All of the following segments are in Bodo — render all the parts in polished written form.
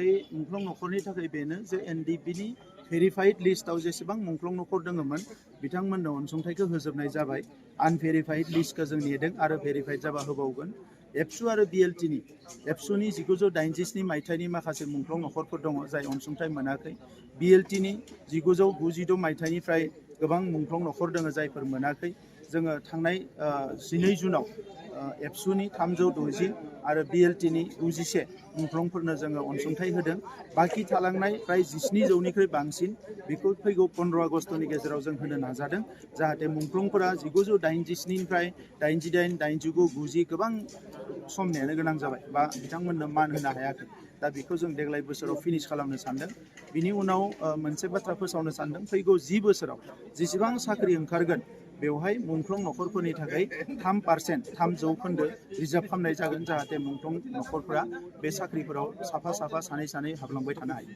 थाखाय मुंख्लं नखरनि थाखाय बेनो जे एनडिपिनि भेरिफाइड लिस्टआव जेसेबां मुंख्लं नखर दङमोन बिथांमोननो अनसुंथाइखौ होजोबनाय जाबाय। आनभेरिफाइड लिस्टखौ जों नेदों आरो भेरिफाइड जाबा होबावगोन। एबसु आरो बिएलटिनि एबसुनि 1987 मायथाइनि माखासे मुंख्लं नखरफोर दङ जाय अनसुंथाइ मोनाखै। बिएलटिनि 1996 मायथाइनिफ्राय गोबां मुंख्लं नखर दङ जायफोर मोनाखै। जोङो थांनाय 12 जुनाव एबसुनि 360 आरो बिएलटिनि 91 मुंख्लंफोरनो जोङो अनसुंथाइ होदों। बाखि थालांनाय फ्राय 17 जौनिख्रुइ बांसिन बेखौ फैगौ 15 आगस्टनि गेजेराव जों होनो नाजादों जाहाथे मुंख्लंफोरा 1987 निफ्राय 88, 89, 90 गोबां सम नेनो गोनां जाबाय बा बिथांमोननो मान होनो हायाखै। दा बेखौ जों देग्लाय बोसोराव फिनिश खालामनो सानदों। बिनि उनाव मोनसे बाथ्रा फोसावनो सानदों फैगौ 10 बोसोराव जेसेबां साख्रि ओंखारगोन बेवहाय मुंख्लं नखरफोरनि थाखाय 3% जौखोन्दो रिजार्भ खालामनाय जागोन जाहाथे मुंख्लं नखरफोरा बे साख्रिफोराव साफा साफा सानै हाबलांबाय थानो हायो।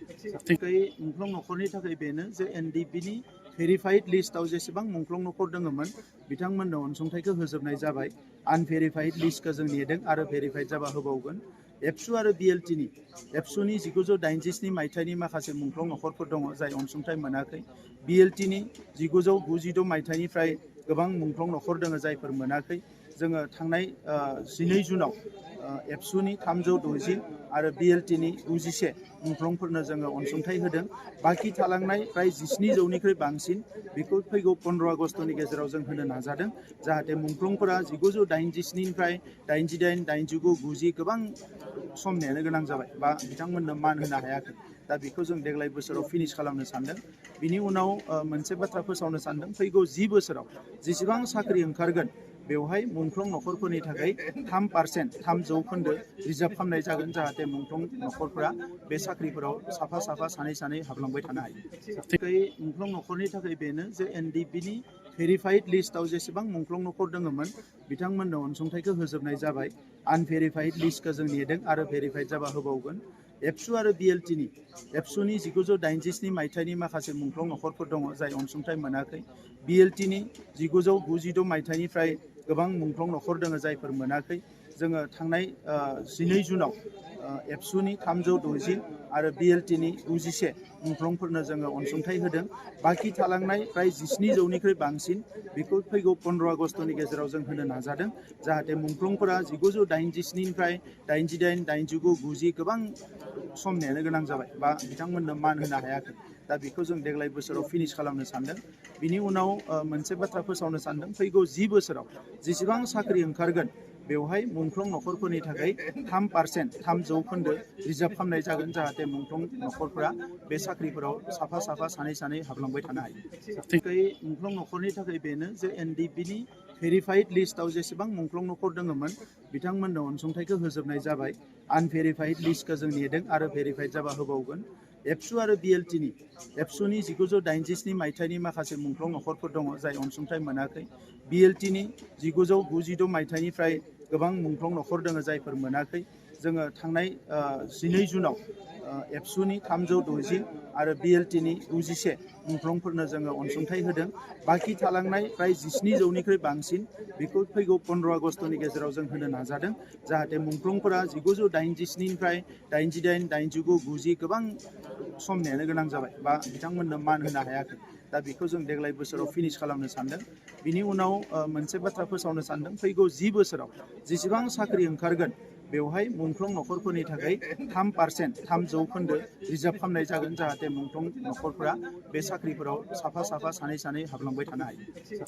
थाखाय मुंख्लं नखरनि थाखाय बेनो जे एनडिपिनि भेरिफाइड लिस्टआव जेसेबां मुंख्लं नखर दङमोन बिथांमोननो अनसुंथाइखौ होजोबनाय जाबाय। आनभेरिफाइड लिस्टखौ जों नेदों आरो भेरिफाइड जाबा होबावगोन। एबसु आरो बिएलटिनि एबसुनि 1987 मायथाइनि माखासे मुंख्लं नखरफोर दङ जाय अनसुंथाइ मोनाखै। बिएलटिनि 1996 मायथाइनिफ्राय गोबां मुंख्लं नखर दङ जायफोर मोनाखै। जोङो थांनाय 12 जुनाव एबसुनि 360 आरो बिएलटिनि 91 मुंख्लंफोरनो जोङो अनसुंथाइ होदों। बाखि थालांनाय फ्राय 17 जौनिख्रुइ बांसिन बेखौ फैगौ 15 आगस्टनि गेजेराव जों होनो नाजादों जाहाथे मुंख्लंफोरा 1987 निफ्राय 88, 89, 90 गोबां सम नेनो गोनां जाबाय बा बिथांमोननो मान होनो हायाखै। दा बेखौ जों देग्लाय बोसोराव फिनिश खालामनो सानदों। बिनि उनाव मोनसे बाथ्रा फोसावनो सानदों फैगौ 10 बोसोराव जेसेबां साख्रि ओंखारगोन बेवहाय मुंख्लं नखरफोरनि थाखाय 3% जौखोन्दो रिजार्भ खालामनाय जागोन जाहाथे मुंख्लं नखरफोरा बे साख्रिफोराव साफा सानै हाबलांबाय थानो हायो। थाखाय मुंख्लं नखरनि थाखाय बेनो जे एनडिपिनि भेरिफाइड लिस्टआव जेसेबां मुंख्लं नखर दङमोन बिथांमोननो अनसुंथाइखौ होजोबनाय जाबाय। आनभेरिफाइड लिस्टखौ जों नेदों आरो भेरिफाइड जाबा होबावगोन। एबसु आरो बिएलटिनि एबसुनि 1987 मायथाइनि माखासे मुंख्लं नखरफोर दङ जाय अनसुंथाइ मोनाखै। बिएलटिनि 1996 मायथाइनिफ्राय गोबां मुंख्लं नखर दङ जायफोर मोनाखै। जोङो थांनाय 12 जुनाव एबसुनि 360 आरो बिएलटिनि 91 मुंख्लंफोरनो जोङो अनसुंथाइ होदों। बाखि थालांनाय फ्राय 17 जौनिख्रुइ बांसिन बेखौ फैगौ 15 आगस्टनि गेजेराव जों होनो नाजादों जाहाथे मुंख्लंफोरा 1987 निफ्राय 88, 89, 90 गोबां सम नेनो गोनां जाबाय बा बिथांमोननो मान होनो हायाखै। दा बेखौ जों देग्लाय बोसोराव फिनिश खालामनो सानदों। बिनि उनाव मोनसे बाथ्रा फोसावनो सानदों फैगौ 10 बोसोराव जेसेबां साख्रि ओंखारगोन बेवहाय मुंख्लं नखरफोरनि थाखाय 3% जौखोन्दो रिजार्भ खालामनाय जागोन जाहाथे मुंख्लं नखरफोरा बे साख्रिफोराव साफा सानै हाबलांबाय थानो हायो। थाखाय मुंख्लं नखरनि थाखाय बेनो जे एनडिपिनि भेरिफाइड लिस्टआव जेसेबां मुंख्लं नखर दङमोन बिथांमोननो अनसुंथाइखौ होजोबनाय जाबाय। आनभेरिफाइड लिस्टखौ जों नेदों आरो भेरिफाइड जाबा होबावगोन। एबसु आरो बिएलटिनि एबसुनि 1987 मायथाइनि माखासे मुंख्लं नखरफोर दङ जाय अनसुंथाइ मोनाखै। बिएलटिनि 1996 मायथाइनिफ्राय गोबां मुंख्लं नखर दङ जायफोर मोनाखै। जोङो थांनाय 12 जुनाव एबसुनि 360 आरो बिएलटिनि 91 मुंख्लंफोरनो जोङो अनसुंथाइ होदों। बाखि थालांनाय फ्राय 17 जौनिख्रुइ बांसिन बेखौ फैगौ 15 आगस्टनि गेजेराव जों होनो नाजादों जाहाथे मुंख्लंफोरा 1987 निफ्राय 88, 89, 90 गोबां सम नेनो गोनां जाबाय बा बिथांमोननो मान होनो हायाखै। दा बेखौ जों देग्लाय बोसोराव फिनिश खालामनो सानदों। बिनि उनाव मोनसे बाथ्रा फोसावनो सानदों फैगौ 10 बोसोराव जेसेबां साख्रि ओंखारगोन बेवहाय मुंख्लं नखरफोरनि थाखाय 3% जौखोन्दो रिजार्भ खालामनाय जागोन जाहाथे मुंख्लं नखरफोरा बे साख्रिफोराव साफा सानै हाबलांबाय थानो हायो।